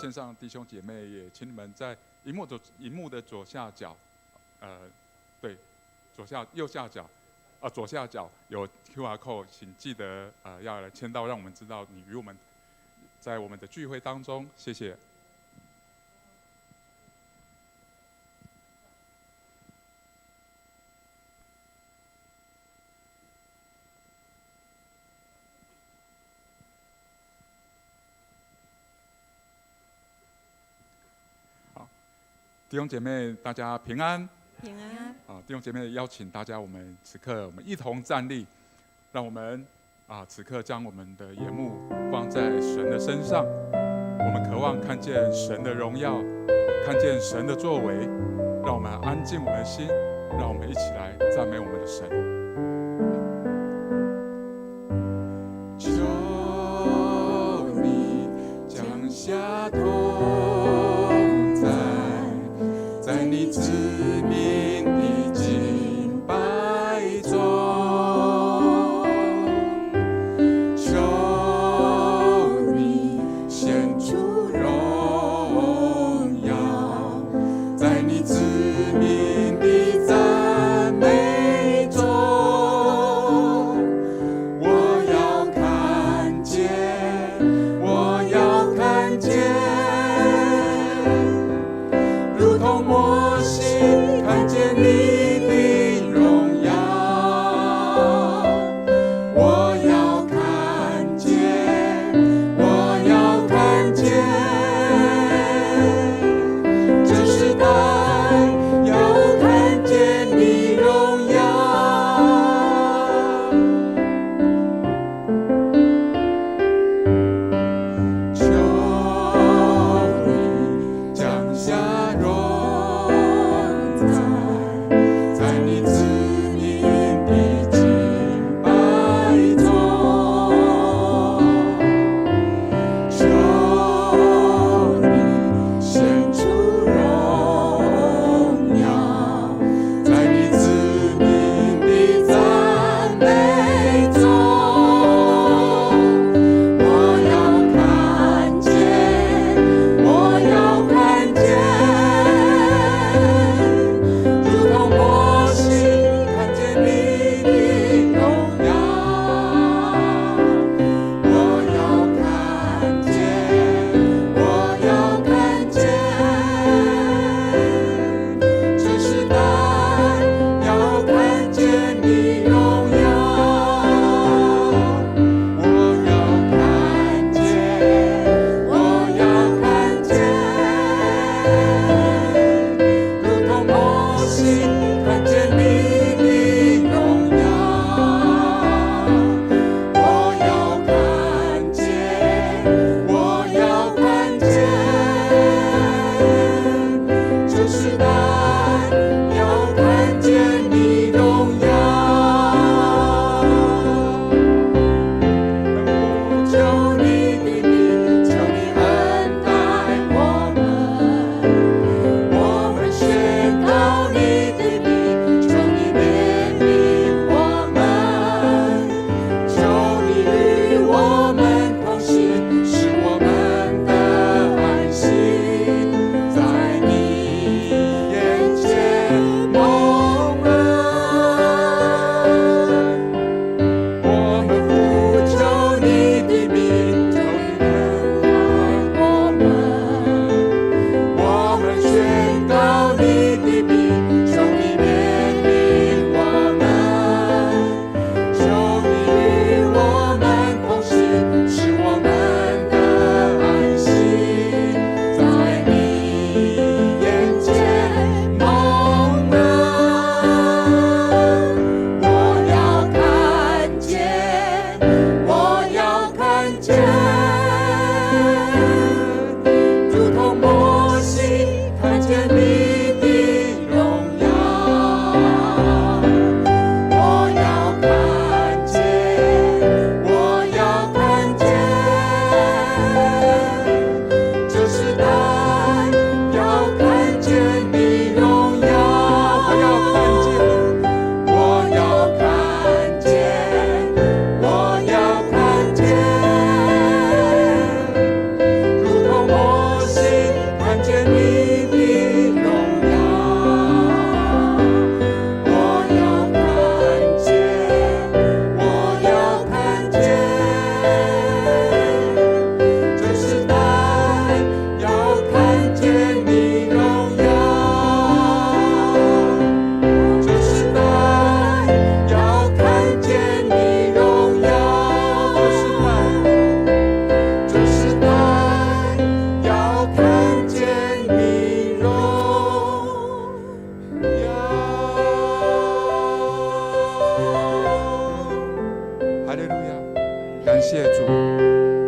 線上弟兄姐妹也請你們在螢幕的左下角，對，左下右下角，啊，左下角有 QR code，請記得要來簽到，讓我們知道你與我們在我們的聚會當中，謝謝。好，弟兄姐妹，大家平安。平安。啊，弟兄姐妹，邀請大家，我們此刻我們一同站立，讓我們此刻將我們的眼目放在神的身上，我們渴望看見神的榮耀，看見神的作為，讓我們安靜我們的心，讓我們一起來讚美我們的神。求你降下同在，在你子民的敬拜中，求你顯出榮耀，在你子民的讚美中，我要看見，我要看見。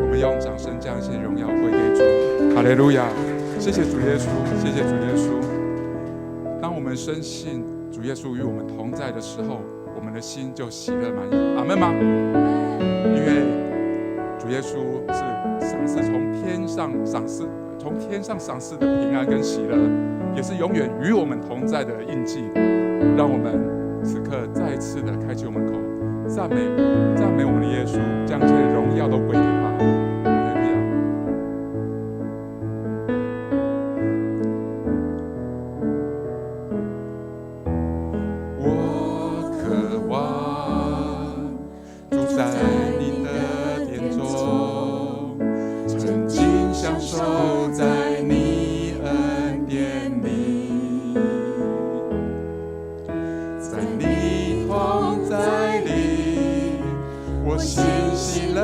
我們用掌聲將一切榮耀歸給主。哈利路亞！謝謝主耶穌，謝謝主耶穌。當我們深信主耶穌與我們同在的時候，我們的心就喜樂滿溢。阿們嗎？因為主耶穌是賞賜從天上賞賜，從天上賞賜的平安跟喜樂，也是永遠與我們同在的印記。讓我們此刻再次的開啟我們口，讚美讚美我們的耶穌，將這些榮耀都歸給他。哈利路亞。我渴望住在你的殿中，沉浸享受在你恩典裡，在你同在裡，我心喜樂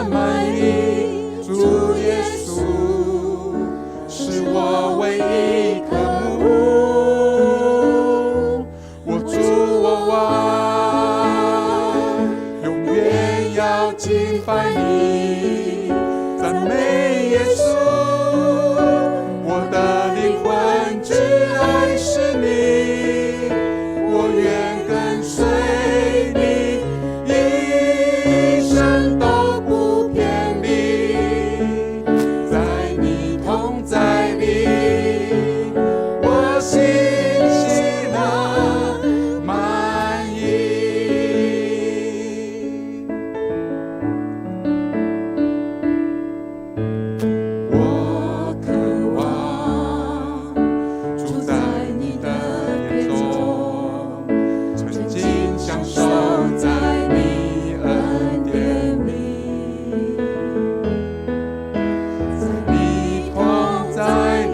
滿溢。主耶穌是我唯一渴慕，我主我王，永遠要敬拜你，讚美耶穌，我的靈魂至愛是你，我願跟隨你，一生都不偏離，在你同在裡，我心喜樂滿溢。我渴望住在你的殿中，沉浸享受在你恩典裡，在你同在裡，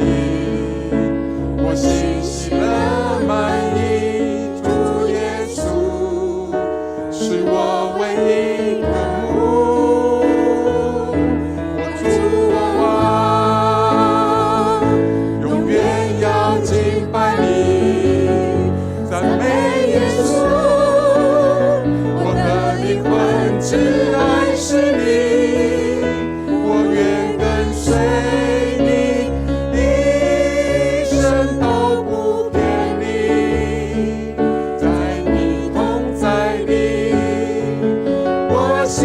我心喜樂滿溢。主耶穌是我唯一渴慕，我主我王，永遠要敬拜你，讚美耶穌，我的靈魂至愛是你，我願跟隨你，一生都不偏離，在你同在裡，我心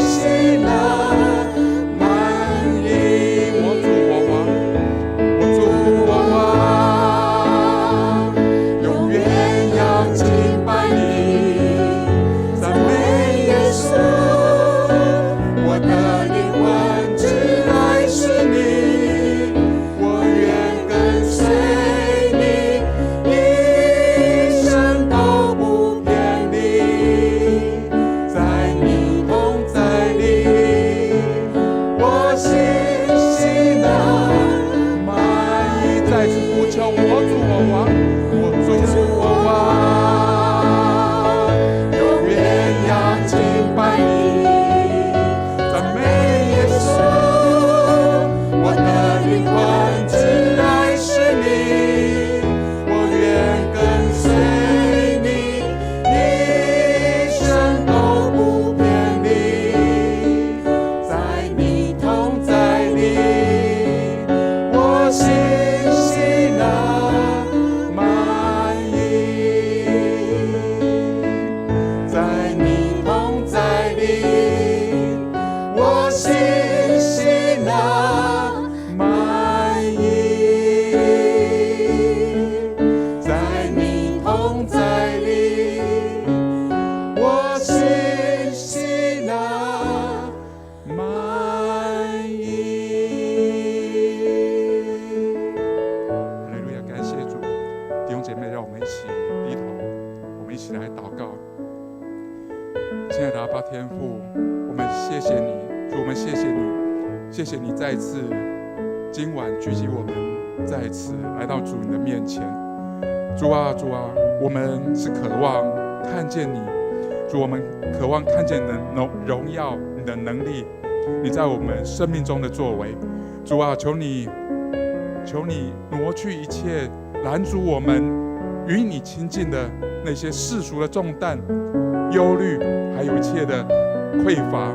喜樂滿溢。我主我王，我主我王，永遠要敬拜你，讚美耶穌，我的靈魂至愛是你，我願跟隨你，一生都不偏離，在你同在裡，我心喜樂滿溢。再次呼求我主我王，我主我王，永遠要敬拜你，讚美耶穌，我的靈魂至愛是你，我願跟隨你，一生都不偏離，在你同在裡，我心喜樂滿溢，在你同在裡，我心喜樂滿溢，在你同在裡，我心喜樂滿溢。哈利路亞，感謝主，弟兄姐妹，讓我們一起低頭，我們一起來禱告。親愛的阿爸天父，我們謝謝你，主，我們謝謝你，謝謝你再次今晚聚集我們，再次來到主你的面前。主啊，主啊，我們是渴望看見你，主，我們渴望看見你的榮耀，你的能力，你在我們生命中的作為。主啊，求你，求你挪去一切攔阻我們與你親近的那些世俗的重擔、憂慮，還有一切的匱乏。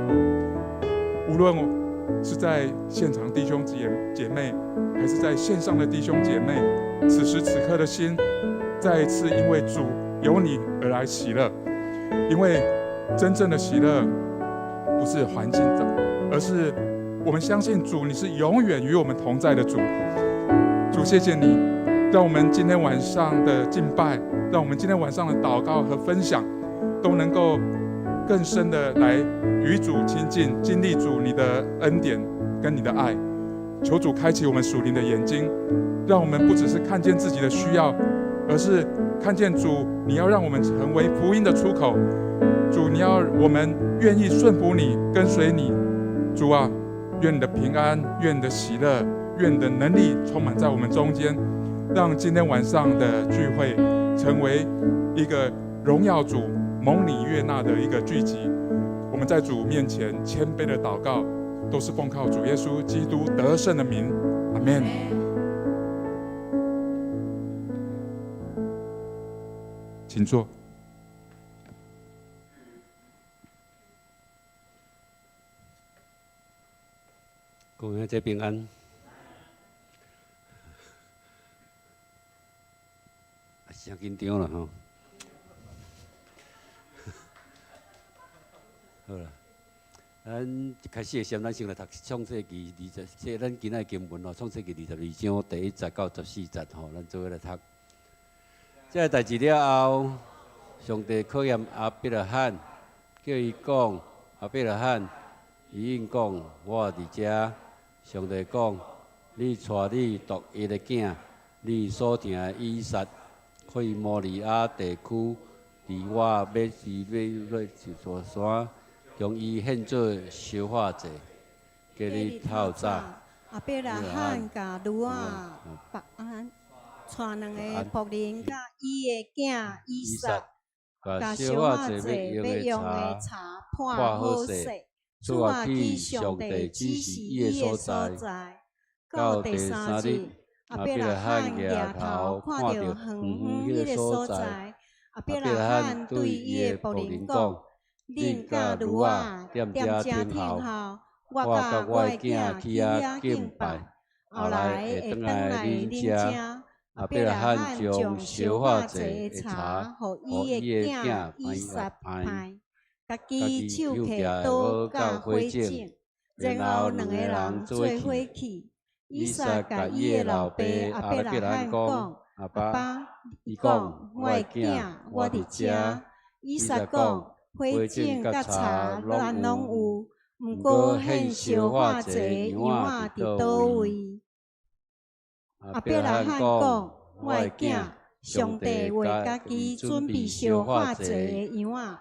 無論是在現場弟兄姐妹，還是在線上的弟兄姐妹，此時此刻的心，再一次因為主有你而來喜樂。因為真正的喜樂不是環境的，而是我們相信主，你是永遠與我們同在的主。主，謝謝你，讓我們今天晚上的敬拜，讓我們今天晚上的禱告和分享，都能夠更深的來與主親近，經歷主你的恩典跟你的愛。求主開啟我們屬靈的眼睛，讓我們不只是看見自己的需要，而是看見主，你要讓我們成為福音的出口。主，你要我們願意順服你，跟隨你。主啊，願你的平安，願你的喜樂，願你的能力充滿在我們中間，讓今天晚上的聚會成為一個榮耀主、蒙你悅納的一個聚集。我們在主面前謙卑的禱告，都是奉靠主耶穌基督得勝的名，阿門。請坐。各位姐平安。誠緊張啦吼。好啦，咱一開始的時陣，咱先來讀創世記二十，這咱今仔經文吼，創世記22章第一節到14節吼，咱做伙來讀。這个代誌了後，上帝考驗亞伯拉罕，叫伊講：亞伯拉罕，伊應講：我佇遮。上帝講：你帶你獨一的囝，你所疼的以撒，去摩利亞地區，佇我欲指欲欲一座山，將伊獻做燒化祭。隔日透早，亞伯拉罕共驢仔縛鞍，帶兩个僕人佮伊的囝以撒，共燒化祭欲用的柴破好勢，出發去上帝指示伊的所在。到第三日，亞伯拉罕舉頭看著遠遠彼个所在，亞伯拉罕對伊的僕人講：恁佮驢仔踮遮等候，我佮我的囝去遐敬拜，後來會轉來恁遮。亞伯拉罕將燒化祭的柴予伊的囝以撒攀，家己手提刀佮火種，然後兩个人做伙去。以撒共伊的老爸亞伯拉罕講：阿爸，伊講：我的囝，我佇遮。以撒講：火種佮柴咱攏有，毋過獻燒化祭的羊仔佇佗位？亞伯拉罕講：我的囝，上帝會家己準備燒化祭的羊仔。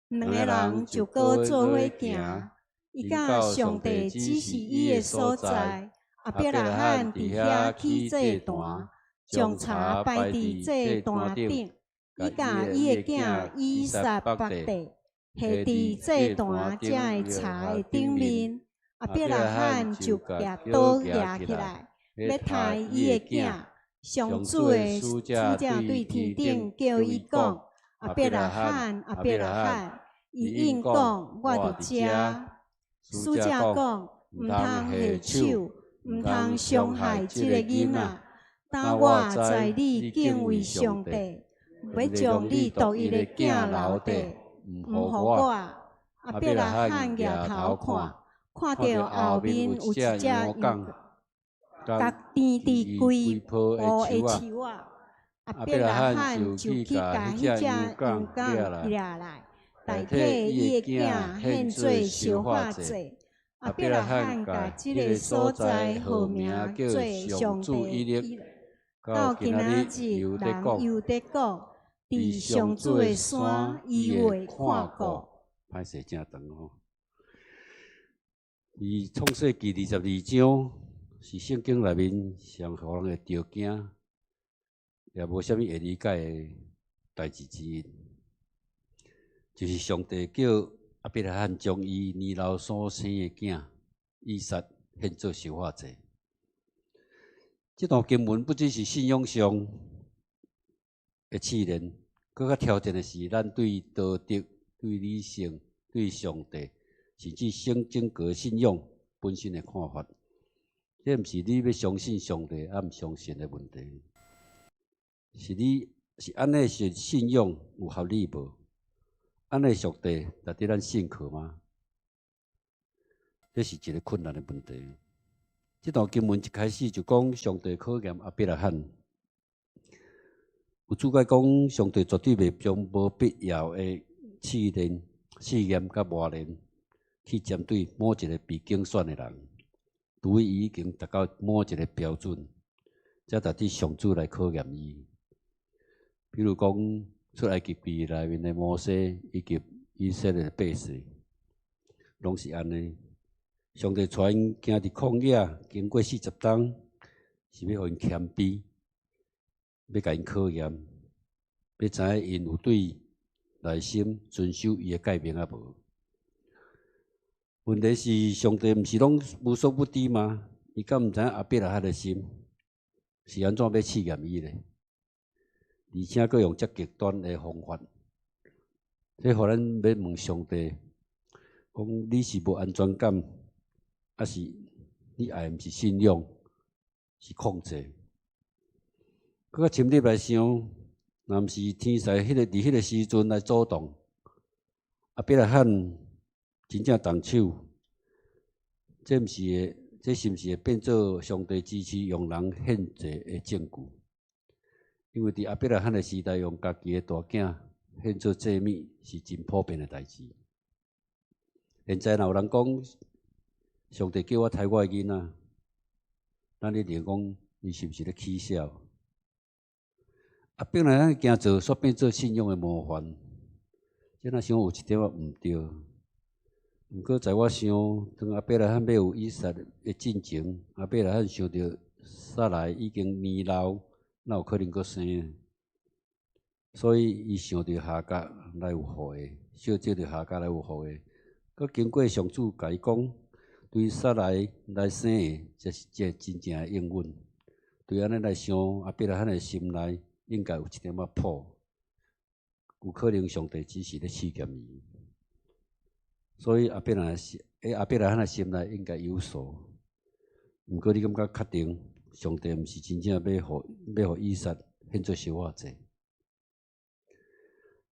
兩个人就閣做伙行，伊到上帝指示伊的所在。亞伯拉罕佇遐起祭壇，將柴擺佇祭壇頂，伊共伊的囝以撒縛帶，下佇祭壇遮的柴的頂面。亞伯拉罕就舉刀舉起來，欲刣伊的囝。上主的使者對天頂叫伊講：亞伯拉罕，亞伯拉罕，伊應講：我佇遮。使者講：毋通下手，毋通傷害這个囡仔。當我知你敬畏上帝，欲將你獨一的囝留綴，毋予我。亞伯拉罕舉頭看，看著後面有一隻羊角踮佇規埔的樹仔。亞伯拉罕就去共彼隻羊角掠來，代替伊的囝獻做燒化祭。亞伯拉罕共這个所在號名叫做上帝以勒。到今仔日，人猶咧講，佇上主的山，伊會看顧。歹勢誠長吼。佇創世記22章是聖經內面上予人會著驚，也無啥物會理解的代誌之一，就是上帝叫亞伯拉罕將伊年老所生的囝以撒獻做燒化祭。這段經文不只是信仰上的試煉，閣較挑戰的是咱對道德、對理性、對上帝，甚至聖經個信仰本身的看法。這毋是你欲相信上帝抑毋相信的問題，是你是按呢是信仰有合理無？按呢上帝值得咱信靠嗎？這是一个困難的問題。這段經文一開始就講上帝考驗亞伯拉罕，有注解講上帝絕對袂將無必要的試煉、試驗佮磨練去針對某一个被揀選的人，除非伊已經達到某一个標準，才值得上主來考驗伊。比如講出埃及記內面的摩西以及以色列的百姓，攏是按呢。上帝帶𪜶行佇曠野，經過40冬，是欲予𪜶謙卑，欲共𪜶考驗，欲知影𪜶有對內心遵守伊的誡命抑無。問題是，上帝毋是攏無所不知嗎？伊敢毋知影亞伯拉罕的心是按怎欲試驗伊咧？而且閣用遮極端的方法，這予咱欲問上帝，講你是無安全感，抑是你愛的毋是信仰，是控制？閣較深入來想，若毋是天使彼个佇彼个時陣來阻擋，亞伯拉罕真正動手，這毋是會，這是毋是會變做上帝支持用人獻祭的證據？因為佇亞伯拉罕的時代，用家己的大囝獻做祭物是真普遍的代誌。現在若有人講上帝叫我刣我的囡仔，咱一定講伊是毋是咧起痟？亞伯拉罕行做，煞變做信仰的模範，這若想有一點仔毋對。毋過在我想，當亞伯拉罕欲有以撒的進前，亞伯拉罕想著撒萊已經年老，哪有可能閣生？所以伊想著夏甲來有後裔，小借著夏甲來有後裔。閣經過上主共伊講，對撒萊來生的，才是這真正的應允。對按呢來想，亞伯拉罕的心內應該有一點仔譜，有可能上帝只是咧試驗伊。所以亞伯拉罕，亞伯拉罕的心內應該有數。毋過你感覺確定，上帝毋是真正欲予以撒獻做燒火祭？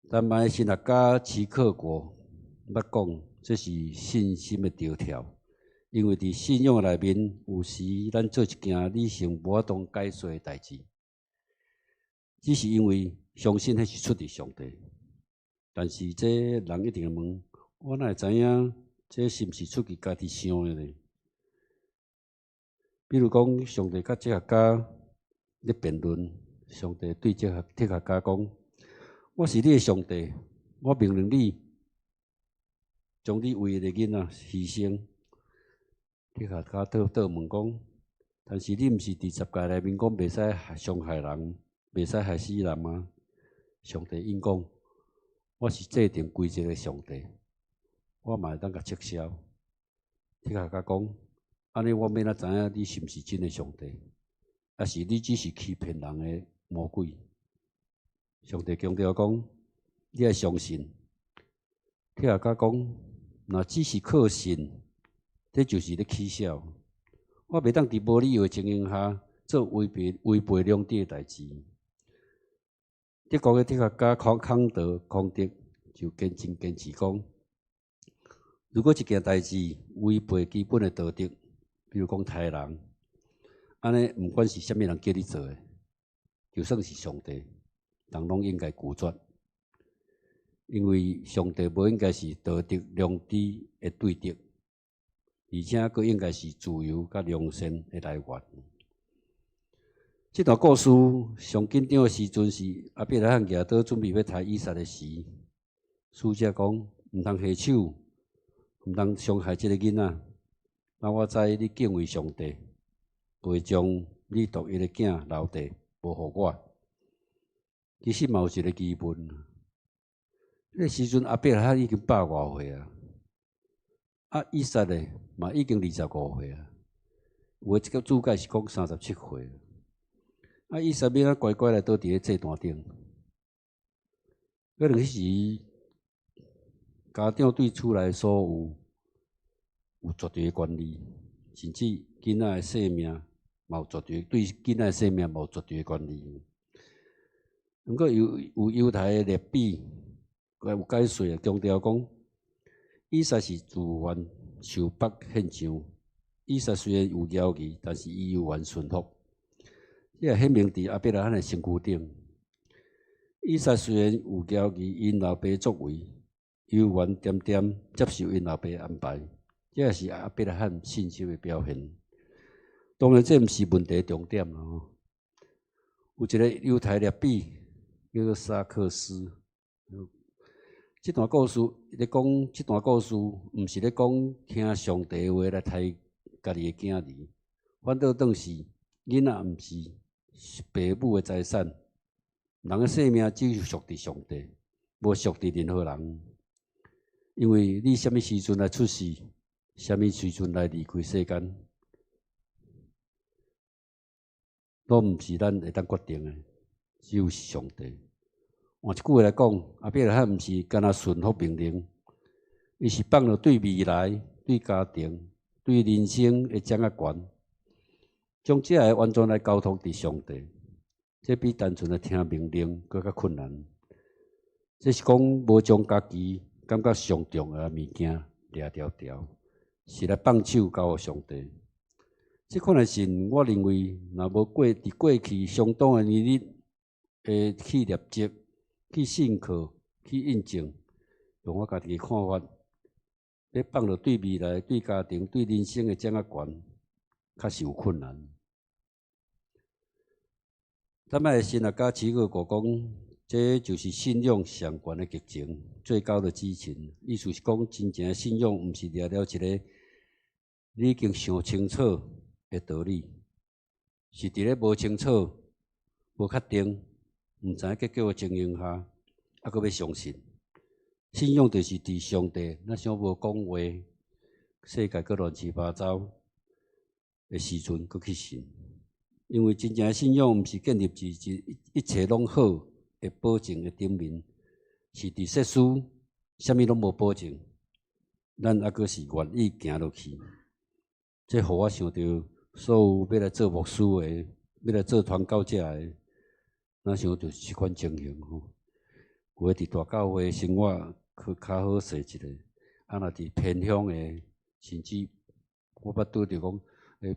丹麥神學家齊克果捌講，這是信心的著跳，因為佇信仰內面，有時咱做一件理性無法度解釋的代誌，只是因為相信彼是出自上帝。但是這人一定會問：我哪會知影這是毋是出自家己想的呢？比如講，上帝佮哲學家咧辯論，上帝對哲學家講：我是你的上帝，我命令你將你唯一的囡仔犧牲。哲學家倒倒問講：但是你毋是佇十誡內面講袂使傷害人，袂使害死人嗎？上帝應講：我是制定規則的上帝，我嘛會當共撤銷。哲學家講：按呢，我欲按怎知影你是毋是真的上帝，抑是你只是欺騙人的魔鬼？上帝強調講：你愛相信。哲學家講：若只是靠信，這就是咧起痟。我袂當佇無理由的情形下做違背良知的代誌。德國的哲學家康德就堅持講：如果一件代誌違背基本的道德，比如講刣人，按呢毋管是啥物人叫你做的，就算是上帝，人攏應該拒絕，因為上帝無應該是道德良知的對敵，而且閣應該是自由佮良善的來源。這段故事上緊張的時陣是亞伯拉罕舉刀準備欲刣以撒的時，使者講毋通下手，毋通傷害這个囡仔。那我知你敬畏上帝，袂將你獨一的囝留低，無予我。其實嘛有一個疑問，彼个時陣亞伯拉罕已經百外歲啊，啊以撒咧嘛已經25歲啊，有的這個注解是講37歲，啊以撒欲按怎乖乖來倒佇咧祭壇頂？可能彼時家長對厝內所有有絕對的權利，甚至囡仔的性命嘛有絕對，對囡仔的性命嘛有絕對的權利。毋過有猶太的拉比有解說，強調講，以撒是自願受縛獻上。以撒雖然有猶豫，但是伊猶原順服。這也顯明佇亞伯拉罕的身軀頂。以撒雖然有猶豫𪜶老爸作為，猶原恬恬接受𪜶老爸安排，這也是亞伯拉罕信心的表現。當然，這毋是問題重點咯。有一个猶太拉比叫做薩克斯。這段故事咧講，這段故事毋是咧講聽上帝話來刣家己的囝兒，反倒當是囡仔毋是爸母的財產，人的性命只有屬佇上帝，無屬佇任何人。因為你啥物時陣來出世，啥物時陣來離開世間，攏毋是咱會當決定的，只有是上帝。換一句話來講，亞伯拉罕毋是干焦順服命令，伊是放落對未來、對家庭、對人生的掌握權，將這个完全來交託佇上帝。這比單純的聽命令閣較困難。這是講無將家己感覺上重要的物件掠牢牢，是來放手交予上帝。這款的信，我認為若無過佇過去相當的年日的去練習、去信靠、去印證，用我家己的看法，欲放落對未來、對家庭、對人生的掌握權，確實有困難。坦白神學家齊克果講，這就是信仰上懸的激情，最高的激情。意思是講，真正的信仰毋是掠了一个你已經想清楚的道理，是佇咧無清楚、無確定、毋知影結果的情形下，猶閣欲相信。信仰就是佇上帝若想無講話，世界閣亂七八糟的時陣，閣去信。因為真正的信仰毋是建立佇一切攏好的保證的頂面，是佇世事啥物攏無保證，咱猶閣是願意行落去。這予我想著所有欲來做牧師的，欲來做傳教者的，若想就是這款情形吼。有的佇大教會生活去較好勢一下，啊若佇偏鄉的，甚至我捌拄著講，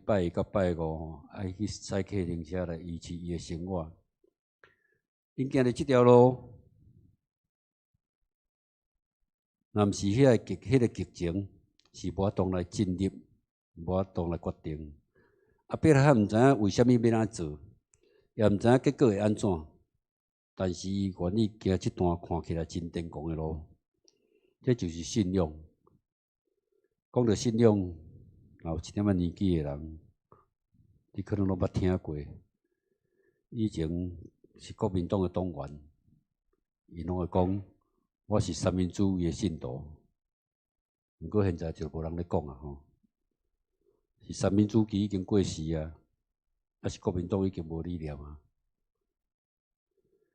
拜一佮拜五吼，愛去駛客停車來維持伊的生活。𪜶行佇這條路，若毋是彼个激情，是無法度來進入，無法度來決定。亞伯拉罕毋知影為啥物欲按呢做，也毋知影結果會按怎，但是伊願意行這段看起來真癲狂的路，這就是信仰。講著信仰，若有一點仔年紀的人，你可能攏捌聽過。以前是國民黨的黨員，𪜶攏會講我是三民主義的信徒。毋過現在就無人咧講啊吼，是三民主義已經過時啊，抑是國民黨已經無理念啊？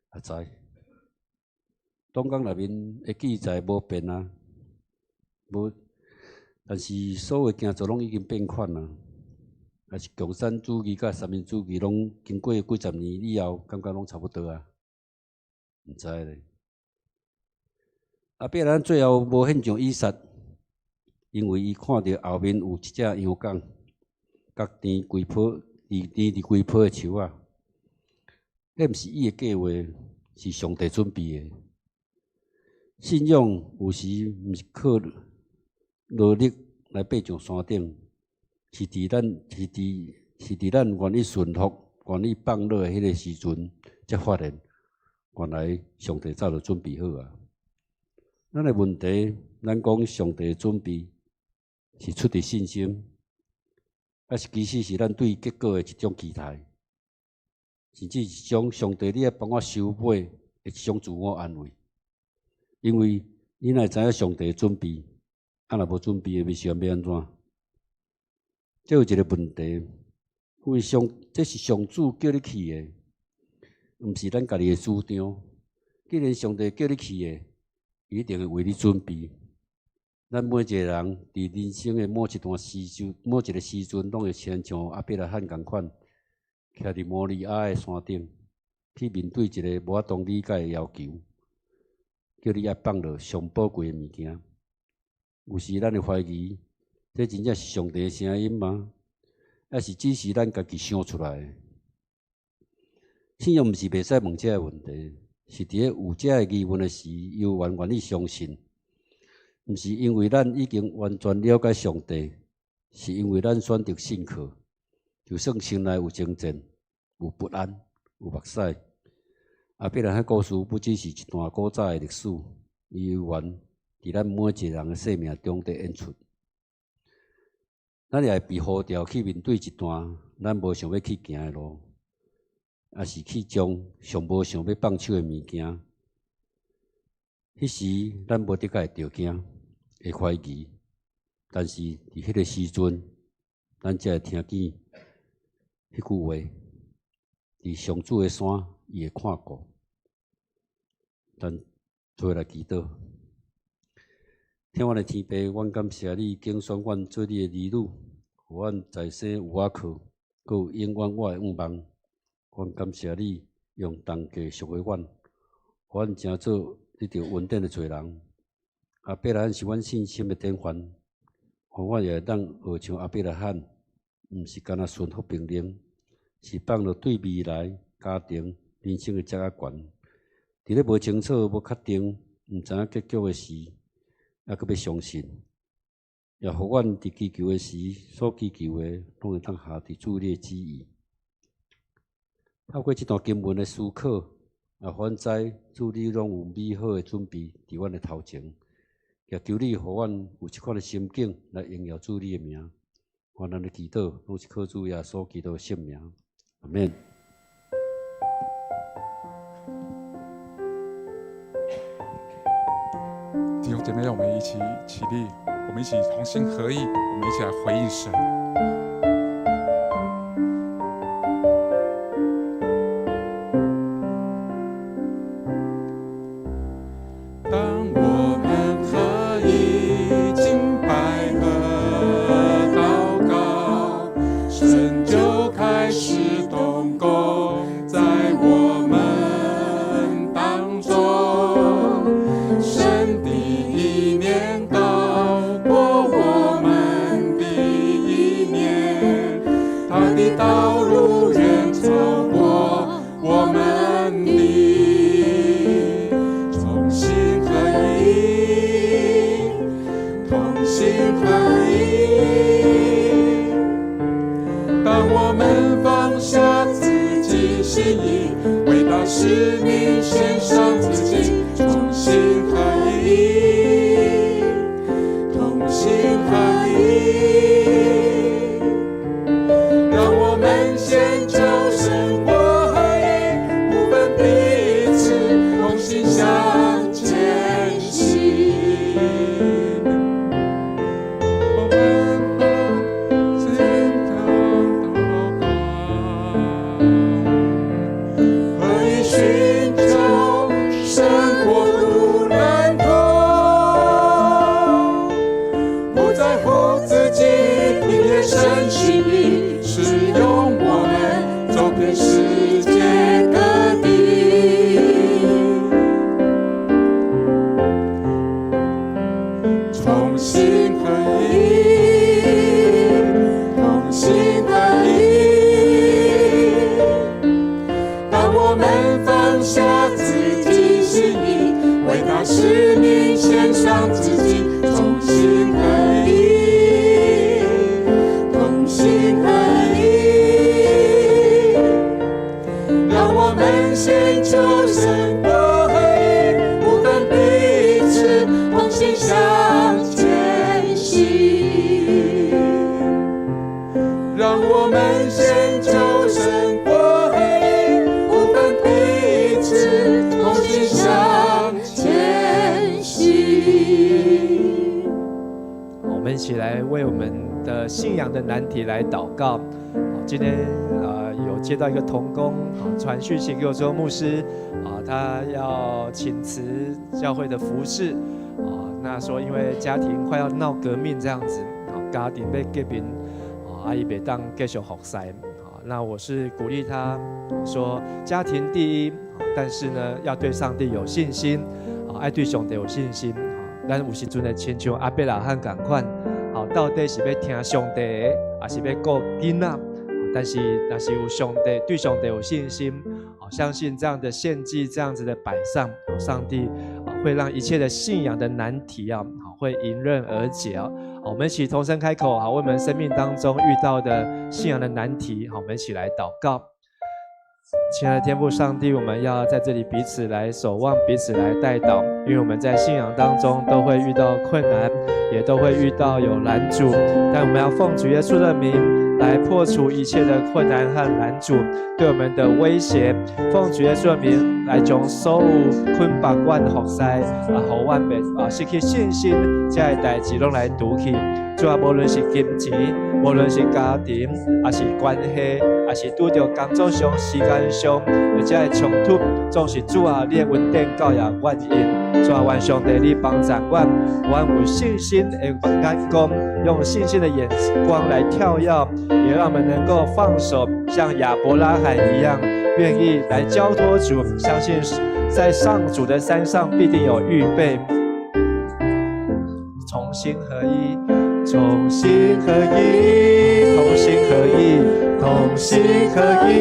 阿知？黨綱內面的記載無變啊，無。但是所有行做攏已經變款啊，抑是共產主義佮三民主義攏經過幾十年以後，感覺攏差不多啊？毋知咧。亞伯拉罕最後無獻上以撒，因為伊看著後面有一隻羊犅，佮甜規棵，佇甜佇規棵的樹仔，彼毋是伊的計劃，是上帝準備的。信仰有時毋是靠努力來爬上山頂，是佇咱願意順服、願意放落的彼个時陣，才發現原來上帝早就準備好啊。咱的問題，咱講上帝的準備是出佇信心，抑是其實是咱對結果的一種期待，甚至一種上帝你愛幫我收尾的一種自我安慰。因為你若會知影上帝的準備，啊，若無準備的，欲是欲按怎？這有一个問題，因為這是上主叫你去的，毋是咱家己的主張。既然上帝叫你去的，伊一定會為你準備。咱每一个人佇人生的某一段時陣、某一个時陣，攏會親像亞伯拉罕仝款，徛佇摩利亞的山頂，去面對一个無法度理解的要求，叫你愛放落上寶貴的物件。有時咱會懷疑，這真正是上帝的聲音嗎？抑是只是咱家己想出來的？信仰毋是袂使問這个問題，是佇咧有這个疑問的時，猶原願意相信。毋是因為咱已經完全了解上帝，是因為咱選擇信靠。就算心內有爭戰、有不安、有目屎，亞伯拉罕故事不只是一段古早的歷史，伊猶原佇咱每一個人的生命中佇演出。咱也會被呼召去面對一段咱無想欲去行的路，抑是去將上無想欲放手的物件。彼時咱無的確會著驚，會懷疑，但是佇彼个時陣，咱才會聽見彼句話：佇上主的山，伊會看顧。咱做伙來祈禱。天阮的天父，阮感謝你揀選阮做你的兒女，予阮在生有倚靠，閣有永遠我的願望。阮感謝你用重價贖回阮，予阮成做得著恩典的罪人。亞伯拉罕是阮信心的典範，予阮也會當學像亞伯拉罕，毋是干焦順服命令，是放落對未來、家庭、人生的責任權。佇咧無清楚、無確定、毋知影結局的時，猶閣欲相信，也予阮佇祈求的時，所祈求的，攏會當合佇主你的旨意。透過這段經文的思考，也予阮知主你攏有美好的準備佇阮的頭前，也求你予阮有這款的心境來榮耀主你的名。願咱的祈禱攏是靠主耶穌基督的聖名。阿們。弟兄姐妹，讓我們一起起立，我們一起同心合意，我們一起來回應神。當我們合一敬拜和禱告，神就開始動工在我們當中。神的意念高過我們的意念，他的道路遠超過我們的。同心合意，同心合意。當我們放下自己心意，為大使命獻上自己，同心合意，同心合意。讓我們先求神國和義，不分彼此，同心向前行。我們同心禱告，合一尋求神國度藍圖，不在乎自己，聽見神心意，使用我們走遍世界各地。同心合意，同心合意。當我們放下自己心意，為大使命獻上自己，同心合意，同心合意。讓我們先求神國和義，不分彼此，同心向前行。讓我們先求神國和義，不分彼此，同心向前行。我們一起來為我們的信仰的難題來禱告。今天有接到一個同工傳訊息給我說，牧師啊，他要請辭教會的服事啊，那那說因為家庭快要鬧革命這樣子，好，家庭欲革命，啊，伊袂當繼續服侍，好，那我是鼓勵他說家庭第一，但是呢要對上帝有信心，啊，愛對上帝有信心，咱有時陣會親像亞伯拉罕仝款，好，到底是欲聽上帝的，抑是欲顧囡仔？但是若是有上帝對上帝有信心，相信這樣的獻祭，這樣子的擺上，上帝啊會讓一切的信仰的難題啊，會迎刃而解啊。我們一起同聲開口，好，為我們生命當中遇到的信仰的難題，好，我們一起來禱告。親愛的天父上帝，我們要在這裡彼此來守望，彼此來代禱，因為我們在信仰當中都會遇到困難，也都會遇到有攔阻，但我們要奉主耶穌的名來破除一切的困難和攔阻對我們的威脅。奉主耶穌的名來將所有捆綁阮服侍啊，予阮袂啊失去信心，這个代誌攏來除去。主啊，無論是金錢，無論是家庭，抑是關係，抑是拄著工作上、時間上，或者會衝突，總是主啊，你的恩典夠也願意。主啊，願上帝你幫助阮，阮有信心的眼光，用信心的眼光來跳躍，也讓我們能夠放手，像亞伯拉罕一樣，願意來交託主，相信在上主的山上必定有預備。同心合意，同心合意，同心合意，同心合意。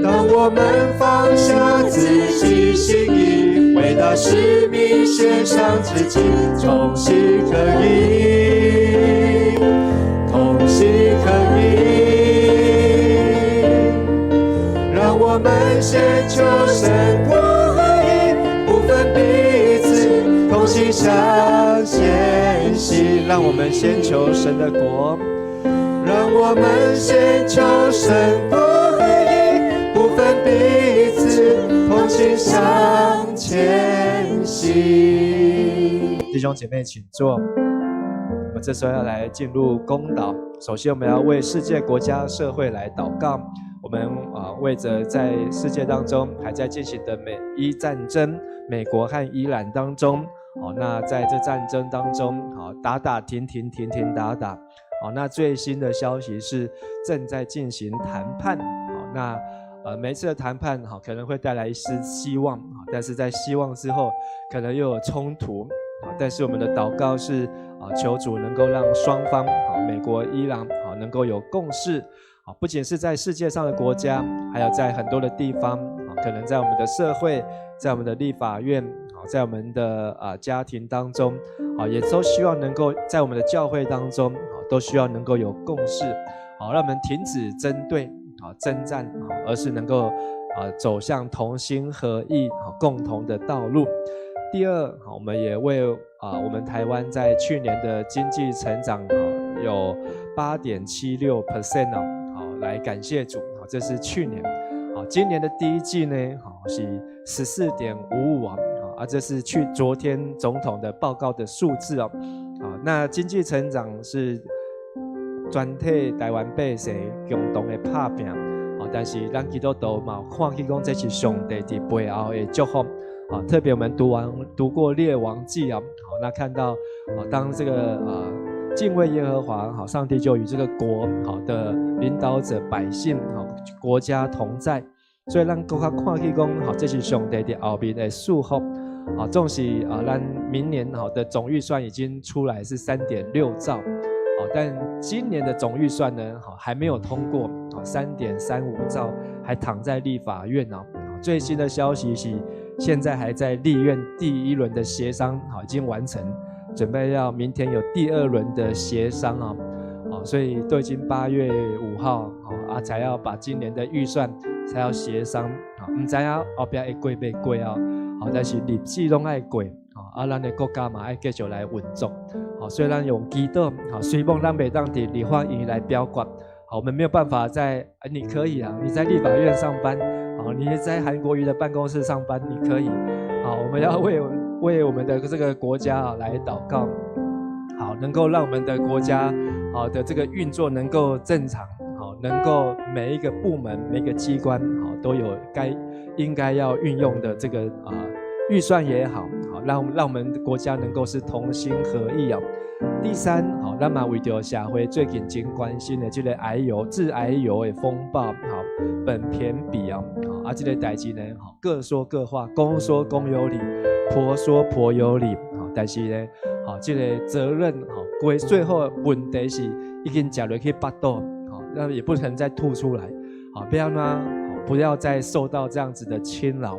當我們放下自己心意，為大使命獻上自己，同心合意，同心合意。讓我們先求神國和義，不分彼此，同心向前行。讓我們先求神的國，讓我們先求神國和義，不分彼此，同心向前行。弟兄姐妹，請坐。我們這時候要來進入公禱。首先，我們要為世界國家社會來禱告。我們啊，為着在世界當中還在進行的美伊戰爭，美國和伊朗當中，哦，那在這戰爭當中，好打打停停，停停打打，好，那最新的消息是正在進行談判，好，那每次的談判，好可能會帶來一絲希望，啊，但是在希望之後，可能又有衝突，啊，但是我們的禱告是啊，求主能夠讓雙方，好，美國、伊朗，好能夠有共識。不僅是在世界上的國家，還有在很多的地方，可能在我們的社會，在我們的立法院，在我們的啊家庭當中，啊，也都希望能夠在我們的教會當中，都需要能夠有共識，好，讓我們停止針對，啊征戰，而是能夠啊走向同心合意，共同的道路。第二，好，我們也為啊我們台灣在去年的經濟成長，有8.76% 哦。來感謝主，好，這是去年，好，今年的第一季呢，好是14.55啊，啊，這是去昨天總統的報告的數字哦，好，那經濟成長是全體台灣百姓共同的拍拚，啊，但是咱基督徒嘛看見講這是上帝佇背後的祝福，啊，特別我們讀過列王紀啊，好，那看到啊，當這個啊。敬畏耶和華，好，上帝就與這個國好的領導者、百姓好國家同在，所以咱閣較看見講，好，這是上帝佇後面的祝福，啊，縱使啊，咱明年好的總預算已經出來是3.6兆，好，但今年的總預算呢，好還沒有通過，好，3.35兆還躺在立法院呢。最新的消息是，現在還在立院第一輪的協商，好，已經完成。準備要明天有第二輪的協商啊，哦，所以都已經8月5號，啊，才要把今年的預算才要協商，啊，毋知影後壁會過袂過啊，好，但是日子攏愛過，啊，咱的國家嘛愛繼續來運作，好，所以咱用祈禱，好，雖罔咱袂當佇立法院來表決，好，我們沒有辦法在，你可以啊，你在立法院上班，好，你在韓國瑜的辦公室上班，你可以，好，我們要為我們的這個國家啊來禱告，好，能夠讓我們的國家好的這個運作能夠正常，好，能夠每一個部門、每個機關好都有該應該要運用的這個啊預算也好，好，讓我們國家能夠是同心合意啊。第三，好，咱嘛為著社會最近真關心的這个癌油、致癌油的風暴，好，苯駢比啊，啊，這个代誌呢，好，各說各話，公說公有理，婆說婆有理，好，但是呢，好，這个責任，好，歸最後問題是已經食落去腹肚，好，那也不能再吐出來，好，不要呢，不要再受到這樣子的侵擾，好，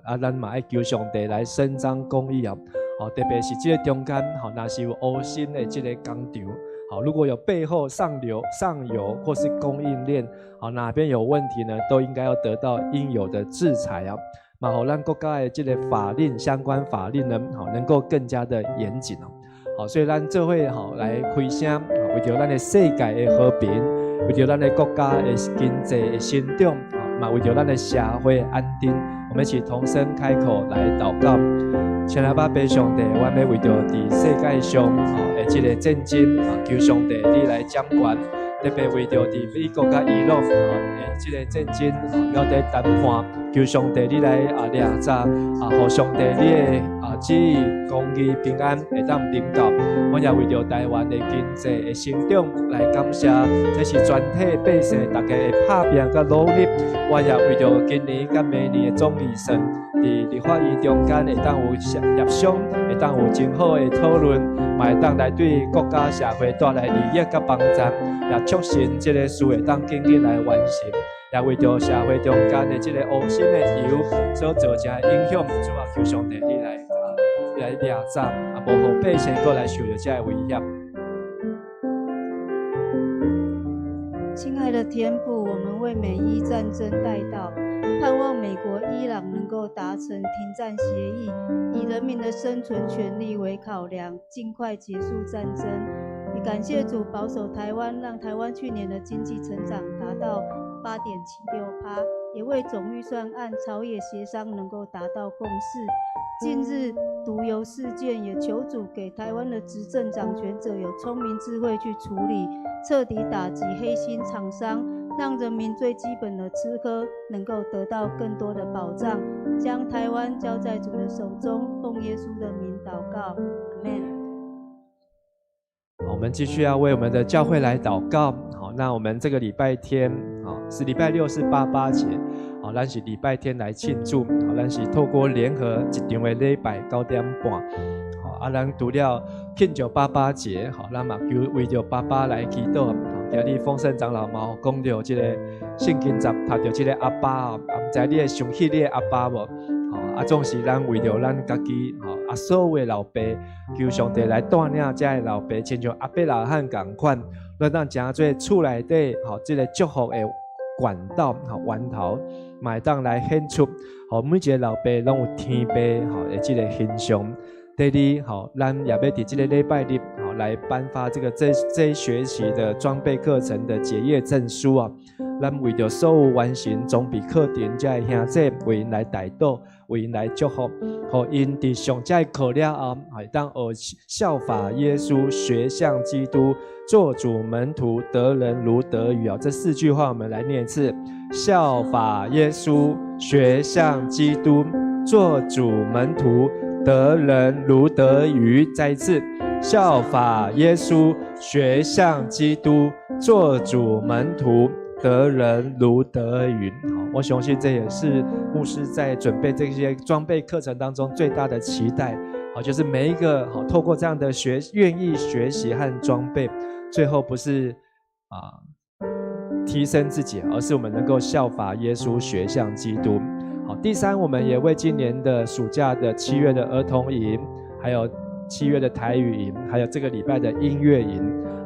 啊，咱嘛愛求上帝來伸張公義啊。好，特別是這个中間，好，若是有烏心的這个工廠，好，如果有背後上流、上游或是供應鏈，好，哪邊有問題呢，都應該要得到應有的制裁啊。嘛，予咱國家的這个法令相關法令呢，好，能夠更加的嚴謹哦。好，所以咱做伙好來開聲，為著咱的世界的和平，為著咱的國家的經濟的成長，嘛，為著咱的社會安定，我們一起同聲開口來禱告。親愛的爸上帝，我欲為著佇世界上吼的這个戰爭啊，求上帝你來掌權。特別為著佇美國佮伊朗吼的這个戰爭吼，猶佇談判，求上帝你來啊掠查啊，予上帝你的啊旨意公義平安會當臨到。我也為著台灣的經濟的成長來感謝，這是全體百姓大家的拍拚佮努力。我也為著今年佮明年的總預算，佇立法院中間會當有協商，會當有真好的討論，嘛會當來對國家社會帶來利益佮幫助，也促成這个事會當緊緊來完成。也為著社會中間的這个烏心的油所造成的影響，主啊，求上帝你來啊，來掠查，啊，無予百姓閣來受著這个威脅。親愛的天父，我們為美伊戰爭代禱，盼望美國、伊朗能夠達成停戰協議，以人民的生存權利為考量，盡快結束戰爭。也感謝主保守台灣，讓台灣去年的經濟成長達到8.76%，也為總預算案朝野協商能夠達到共識。近日毒油事件，也求主給台灣的執政掌權者有聰明智慧去處理，徹底打擊黑心廠商，讓人民最基本的吃喝能夠得到更多的保障。將台灣交在主的手中，奉耶穌的名禱告，阿們。我們繼續要為我們的教會來禱告。好，那我們這個禮拜天，啊，是禮拜六是八八節，好，咱是禮拜天來慶祝。好，咱是透過聯合一場的禮拜9點半。好，啊，咱除了慶祝八八節，好，咱嘛求為著爸爸來祈禱。好，今日豐盛長老嘛有講著這个聖經節讀著這个阿爸啊，毋知你會想起你的阿爸無？好，啊，總是咱為著咱家己，吼，啊，所有的老爸，求上帝來帶領這个老爸，親像亞伯拉罕仝款，咱當成做厝內底，吼，這个祝福的管道，吼，源頭，嘛會當來顯出，吼，每一个老爸攏有天父，吼的這个形象。第二，吼，咱也欲佇這个禮拜日，吼，來頒發這个這學期的裝備課程的結業證書啊。咱為著所有完成裝備課程這个兄弟，為𪜶來代禱，為𪜶來祝福，予𪜶佇上這課了後，會當學效法耶穌，學像基督，做主門徒，得人如得魚啊！這四句話我們來念一次：效法耶穌，學像基督，做主門徒，得人如得魚。再一次，效法耶穌，學像基督，做主門徒，得人如得魚。好，我相信這也是牧師在準備這些裝備課程當中最大的期待。好，就是每一個好透過這樣的學，願意學習和裝備，最後不是啊提升自己，而是我們能夠效法耶穌，學像基督。好，第三，我們也為今年的暑假的7月的兒童營，還有7月的台語營，還有這個禮拜的音樂營，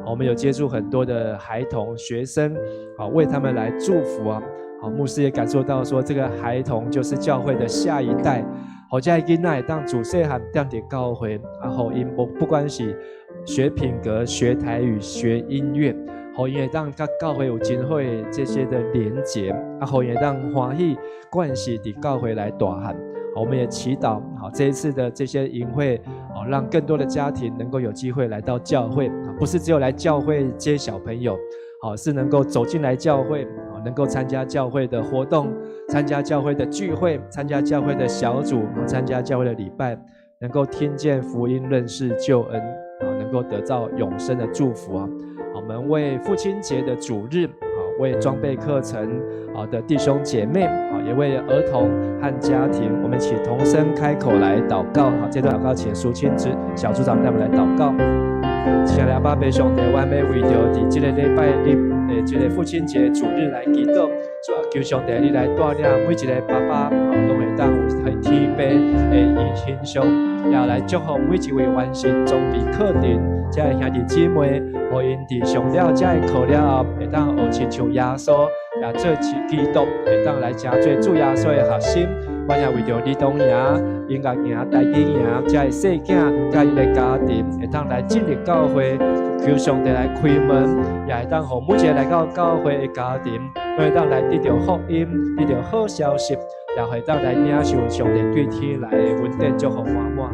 我們有接觸很多的孩童學生，好，為他們來祝福啊。好，牧師也感受到說，這個孩童就是教會的下一代。予這个囡仔會當自細漢踮佇教會，啊，予𪜶不管是學品格、學台語、學音樂，予𪜶會當佮教會有真好的這些的連結，啊，予𪜶會當歡喜慣勢佇教會來大漢。我們也祈禱，好，這一次的這些營會，哦，讓更多的家庭能夠有機會來到教會，不是只有來教會接小朋友，好，是能夠走進來教會，能夠參加教會的活動，參加教會的聚會，參加教會的小組，參加教會的禮拜，能夠聽見福音、認識救恩啊，能夠得到永生的祝福啊。我們為父親節的主日啊，為裝備課程啊的弟兄姐妹啊，也為兒童和家庭，我們一起同聲開口來禱告。好，這段禱告請蘇青之小組長帶我們來禱告。親愛的阿爸父上帝，我們為著佇這個禮拜日的這個父親節主日來祈禱，主啊，求上帝你來帶領每一個爸爸，攏會當有天父的形象，也來祝福每一位完成裝備課程這个兄弟姊妹，予𪜶佇上了這个課了後，會當學親像耶穌，也做基督，會當來成做主耶穌的學生。我也為著兒童營、音樂營、台語營，這个細囝佮𪜶的家庭，會當來進入教會，求上帝來開門，也會當予每一個來到教會的家庭，會當來得著福音，得著好消息，也會當來領受上帝對天來的恩典祝福滿滿。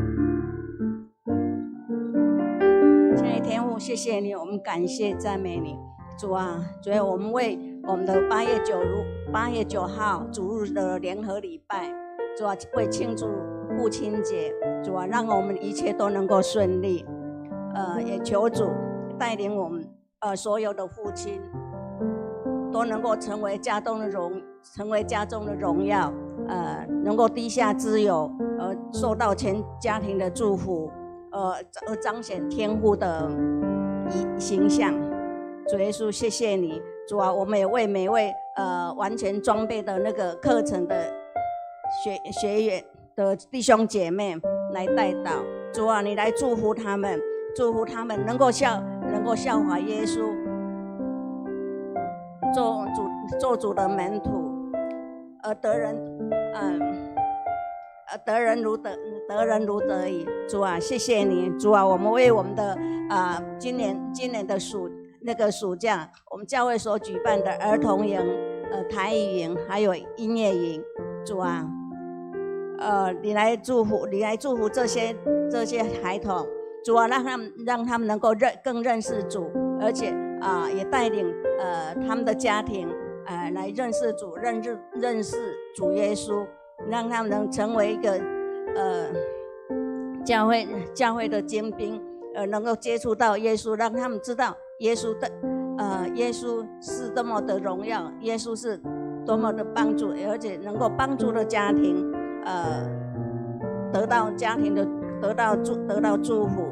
親愛的天父，謝謝你，我們感謝讚美你，主啊，主啊，我們為我們的8月9號主日的聯合禮拜，主啊，為慶祝父親節，主啊，讓我們一切都能夠順利，也求主帶領我們，所有的父親都能夠成為家中的榮耀，能夠低下脂油，受到全家庭的祝福，而彰顯天父的形象。主耶穌，謝謝你，主啊，我們也為每位完全裝備的那個課程的學員的弟兄姐妹來代禱。主啊，你來祝福他們，祝福他們能夠效法耶穌，做主的門徒，而得人，得人如得魚。主啊，謝謝你，主啊，我們為我們的今年的暑假，我們教會所舉辦的兒童營、台語營，還有音樂營，主啊，你來祝福這些孩童，主啊，讓他們能夠更認識主，而且也帶領他們的家庭來認識主，認識主耶穌，讓他們能成為一個教會的精兵，能夠接觸到耶穌，讓他們知道耶穌是多麼的榮耀，耶穌是多麼的幫助，而且能夠幫助的家庭，得到家庭的得到祝得到祝福。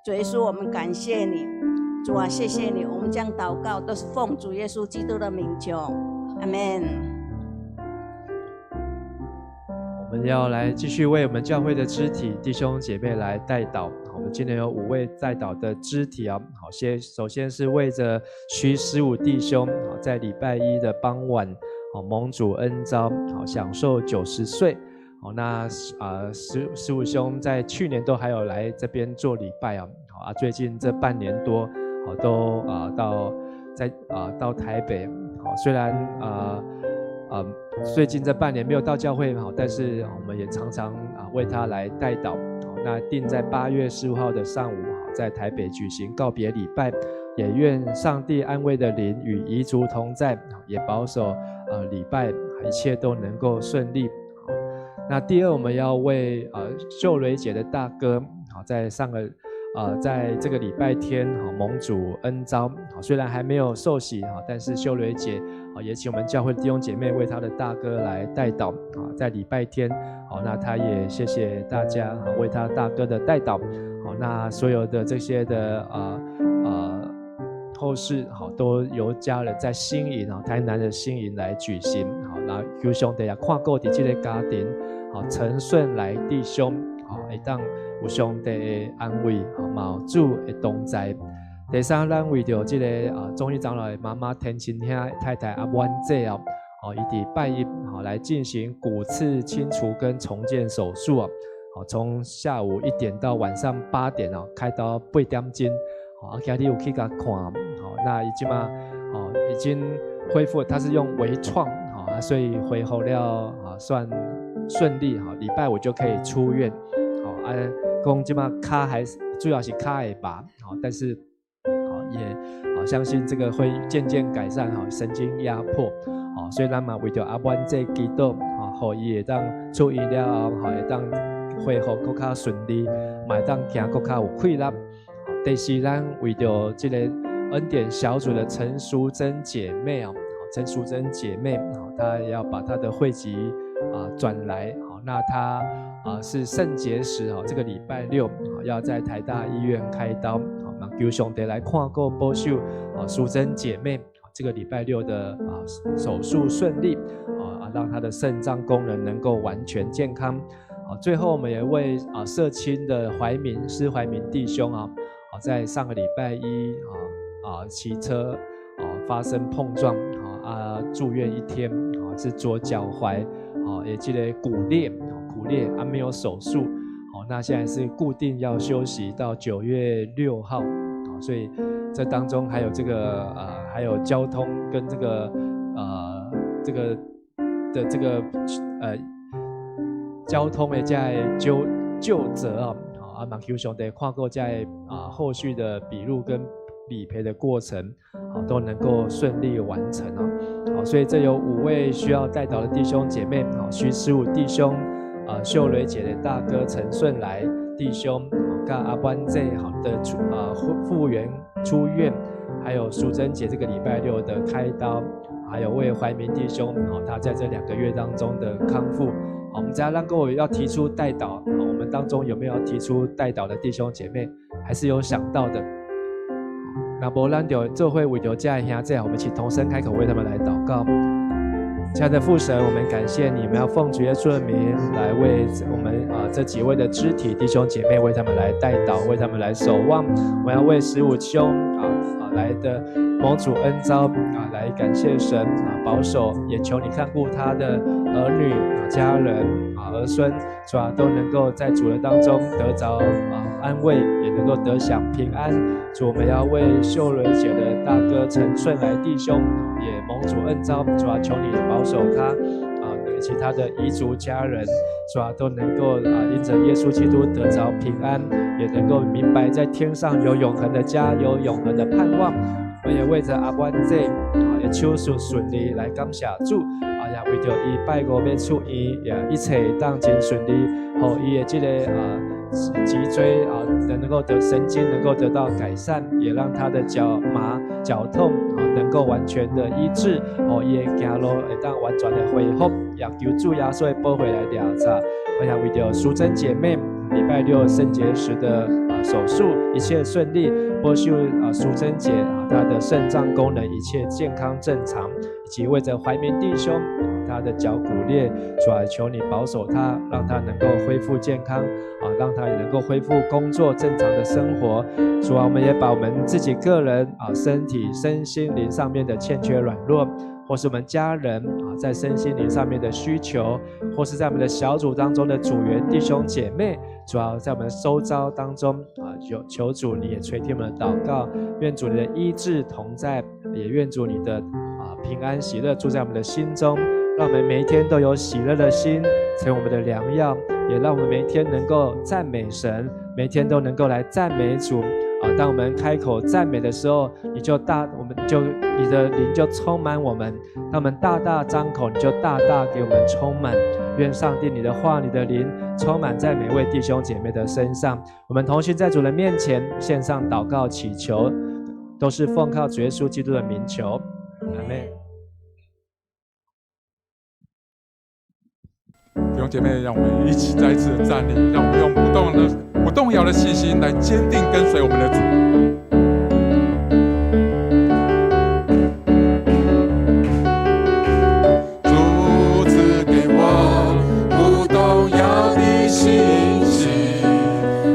主耶穌，我們感謝你，主啊，謝謝你，我們將禱告都是奉主耶穌基督的名求，阿門。我們要來繼續為我們教會的肢體弟兄姐妹來代禱。我們今天有五位代禱的肢體啊，好，首先是為着徐十五弟兄，好，在禮拜一的傍晚，好，蒙主恩召，好，享壽90歲。好，那啊十五兄在去年都還有來這邊做禮拜啊，好啊，最近這半年多，好，都啊到在啊到台北，好，雖然啊最近這半年沒有到教會，好，但是我們也常常啊為他來代禱。好，那定在8月15號的上午，好，在台北舉行告別禮拜，也願上帝安慰的靈與遺族同在，也保守禮拜一切都能夠順利。好，那第二，我們要為秀蕊姐的大哥，好，在這個禮拜天，好，蒙主恩召，好，雖然還沒有受洗，哈，但是秀蕊姐，好，也請我們教會弟兄姐妹為他的大哥來代禱，啊，在禮拜天，好，那他也謝謝大家，好，為他大哥的代禱，好，那所有的這些的後事，好，都由家人在新營啊，台南的新營來舉行，好，那求上帝也看顧佇這個家庭，好，陳順來弟兄，好，會當有上帝的安慰，好，嘛有主的同在。第三，咱為著這個啊，中一長老的媽媽田青兄太太阿婉姐哦，好，伊佇拜一好來進行骨刺清除跟重建手術哦，好，從下午1點到晚上8點哦，開刀8點鐘，好，啊，今日有去共看，好，那伊這馬哦已經恢復，他是用微創，好，所以恢復了啊，算順利，哈，禮拜五就可以出院，好，啊，講這馬跤還是主要是跤會麻，好，但是。也啊，相信這個會漸漸改善哈，神經壓迫，好，所以咱嘛為著阿婉姐祈禱，吼，予伊會當出院了後，會當恢復閣較順利，嘛會當行閣較有氣力。第四，咱為著這个恩典小組的陳淑貞姐妹啊，陳淑貞姐妹，她要把她的會籍啊轉來，好，那她啊是腎結石哦，這個禮拜六要在台大醫院開刀，好，嘛求上帝來看顧保守啊淑貞姐妹，這個禮拜六的啊手術順利，啊，讓她的腎臟功能能夠完全健康。好，最後我們也為啊社青的懷民施懷民弟兄啊，啊在上個禮拜一啊騎車啊發生碰撞啊住院一天啊，是左腳踝啊也這个骨裂，骨裂啊沒有手術，好，那現在是固定要休息到9月6號啊，所以這當中還有這個還有交通跟這個這個的這個交通的這个究責啊，啊嘛求上帝看顧在啊後續的筆錄跟理賠的過程，好都能夠順利完成啊。好，所以這有五位需要代禱的弟兄姐妹，好，徐十五弟兄，啊秀蕊姐的大哥陳順來弟兄，好，佮阿關這好的出啊復原出院，還有淑珍姐這個禮拜六的開刀，還有為懷民弟兄，好，他在這2個月當中的康復。好，我們只要讓各位要提出代禱，好，我們當中有沒有要提出代禱的弟兄姐妹，還是有想到的？那無咱就做伙為著這个兄弟，我們一起同聲開口為他們來禱告。親愛的父神，我們感謝你，們要奉主耶穌的名來為我們啊這幾位的肢體弟兄姐妹為他們來代禱，為他們來守望。我要為十五兄啊來的蒙主恩召啊來感謝神啊保守，也求你看顧他的兒女啊家人啊兒孫，主啊都能夠在主的當中得着啊安慰，也能夠得享平安。主，我們要為秀蕊姐的大哥陳順來弟兄也蒙主恩召，主啊求你保守他啊，以及他的遺族家人，主啊都能夠啊因着耶穌基督得着平安，也能夠明白在天上有永恆的家，有永恆的盼望。我也為着阿關這啊，也手術順利來感謝主啊，也為著伊拜五欲出院，也一切當真順利，予伊的這個啊脊椎啊能夠得神經能夠得到改善，也讓他的腳麻腳痛啊能夠完全的醫治，哦，伊的行路會當完全的恢復，也求主耶穌的保護來掠查。我想為著淑珍姐妹禮拜六腎結石的啊手術一切順利，保守啊淑珍姐啊她的腎臟功能一切健康正常，以及為著懷民弟兄他的腳骨裂，主啊求你保守他，讓他能夠恢復健康啊，讓他也能夠恢復工作正常的生活。主啊，我們也把我們自己個人啊身體身心靈上面的欠缺軟弱，或是我們家人啊在身心靈上面的需求，或是在我們的小組當中的組員弟兄姐妹，主要在我們周遭當中啊，有求主你也垂聽我們的禱告，願主你的醫治同在，也願主你的啊平安喜樂住在我們的心中，讓我們每一天都有喜樂的心，成為我們的良藥，也讓我們每一天能夠讚美神，每天都能夠來讚美主。啊，當我們開口讚美的時候，你就大，我們就你的靈就充滿我們。當我們大大張口，你就大大給我們充滿。願上帝你的話、你的靈充滿在每位弟兄姐妹的身上。我們同心在主的面前獻上禱告祈求，都是奉靠主耶穌基督的名求。阿們。弟兄姐妹，讓我們一起再一次的站立，讓我們用不動搖的信心來堅定跟隨我們的主。主賜給我不動搖的信心，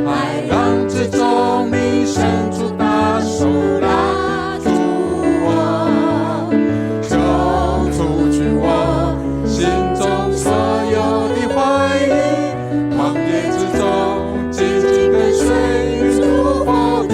海浪之中你伸出大手拉住我，求除去我心中所有的懷疑，曠野之中緊緊跟隨主佛主。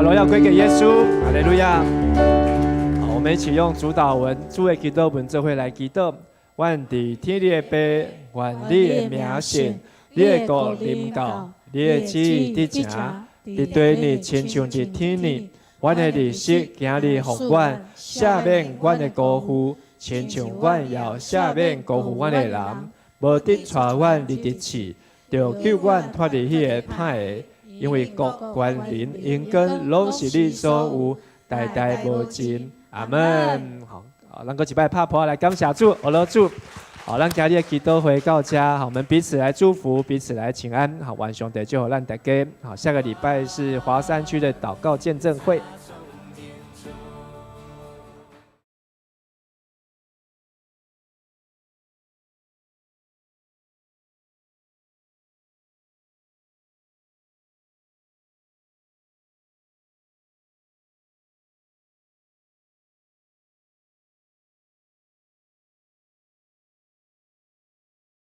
榮耀歸給耶穌，哈利路亞。好，我們一起用主禱文、主的祈禱文做伙來祈禱。阮佇天裡的父，願你的名聖，你的國臨到，你的旨意得成，佇地呢親像佇天呢。阮的日食今日予阮，赦免阮的辜負，親像阮也赦免辜負阮的人。無得帶阮入佇試，著救阮脫離彼个歹的。因為國權能榮光攏是你所有，代代無盡。阿門。好，咱閣一擺拍噗來感謝主，阿羅主。好，咱今日的祈禱會到這，好，我們彼此來祝福，彼此來請安。好，願上帝祝福咱大家。好，下個禮拜是華山區的禱告見證會。